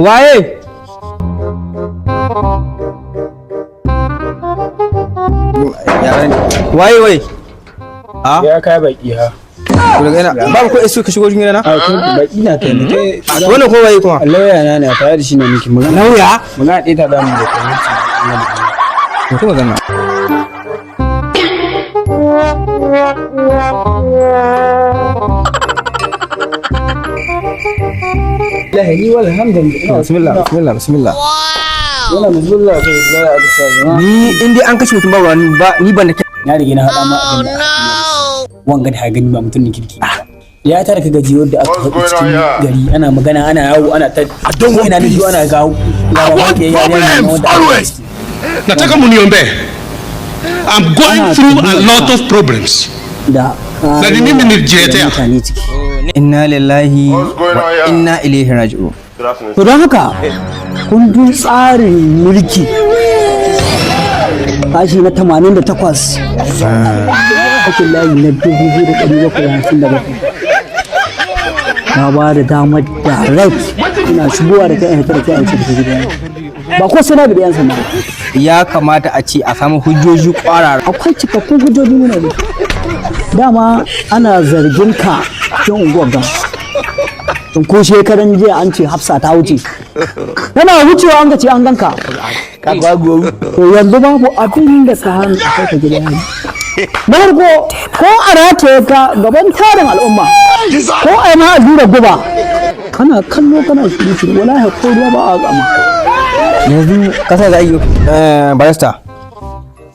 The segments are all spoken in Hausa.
Waye? Waye waye? A? Ya kai baki ha. To daga ina? Babu ko isu ka shigo cikin gidana? A kun baki na kai ne kai. Wannan ko waye kuma? Lauya na ne, tare da shi ne miki magana. Lauya? Magana ɗaya ta damu da kai. To kuma magana. Lahi walhamdulillah. Bismillah, bismillah, bismillah. Wannan bismillah kai za a sa zama. Ni in dai an kashe mutum ba wani ba ni ban da Na rige na haɗa ma abin da wanga da gani ba mutumin kirki ba. Ya tara ka gaji wanda aka faɗi cikin gari ana magana ana yawo ana ta ina da ana ga I want problems always. Nataka muniombee. I'm going through a lot of problems. Da Na ni mimi nilijiletea. mutane ciki. Inna lillahi What's going wa on here? inna ilaihi raji'un. Good afternoon. To don haka kundin tsarin mulki kashi na 88 sakin layi na 2757 na ba da damar direct ina shigowa da kai a da kai a wuce da kai gidan ba ko sai na bi da yan sanda ba. Ya kamata a ce a samu hujjoji kwarara. Akwai cikakkun hujjoji muna da dama. Ana zargin ka cikin unguwar ga tun ko shekaran jiya an ce Hafsa ta wuce, tana wucewa an ga ce an ganka. To yanzu babu abin da ka hana a kai ka gida yari. Na farko ko a rataye ka gaban tarin al'umma, ko a yi ma allura guba kana kallo kana shiru shiru, wallahi ko ruwa ba a gama. Yanzu kasa za a yi barista.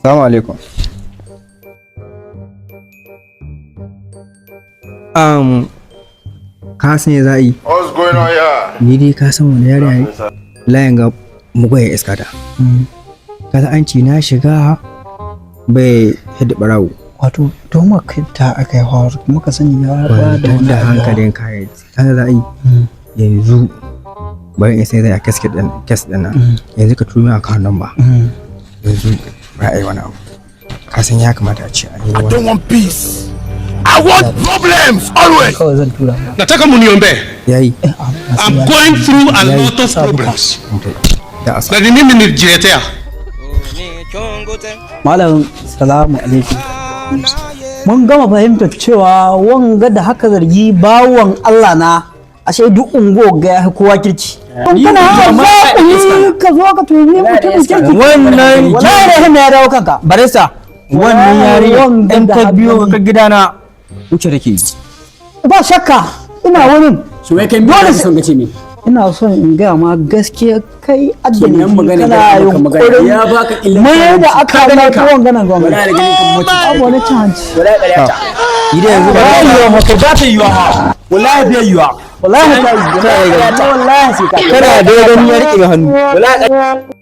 Salamu alaikum. Ka san ya za a yi? What's going on here? Ni dai ka san wani yare ne layin ga mugoya iska ta. Ka san an ce na shiga bai hidda barawo. Wato tuhumar kai ta aka yi hawa muka sani ya ba da Kwantar wani da abu. hankalin kayan ka za a yi yanzu, bari in sai zai a kes din kes din nan. Yanzu ka turo min account number. Yanzu ba a yi wani abu, ka san ya kamata a ce an yi I wani don't want peace. I want problems always. Kawai zan tura ma. Nataka muniombee. Yayi. I'm going through a lot of problems. Da asa. Na ni mimi nilijiletea. Malam, salamu alaikum. Mun gama fahimtar cewa wanga da haka zargi bawan Allah na, ashe duk unguwar ga ya fi kowa kirki. In kana za ka zo ka tuhumi mutumin kirki. Wannan wallahi da ya dawo kanka. Barista, wannan yarinya Wanga in da ta biyo haka ka gidana wuce take yi. Ba shakka ina wurin. So wai kai me Dole kake sai- son ka ce min? Ina son in gaya ma gaskiya, kai addini Kenan magana kana da maka magana yunkurin ya baka ilimin mai da aka ka ganin ka. na tuwon ganin gwamnati. Wallahi da ganin kan mutu. Abu wani cin hanci. Wallahi ƙarya ta. Idan yanzu ba Wallahi yiwa ma kai ba ta yiwa ha. Wallahi bai yiwa. Wallahi ka yi, wallahi sai ka kana da gani ya rike mai hannu. Wallahi.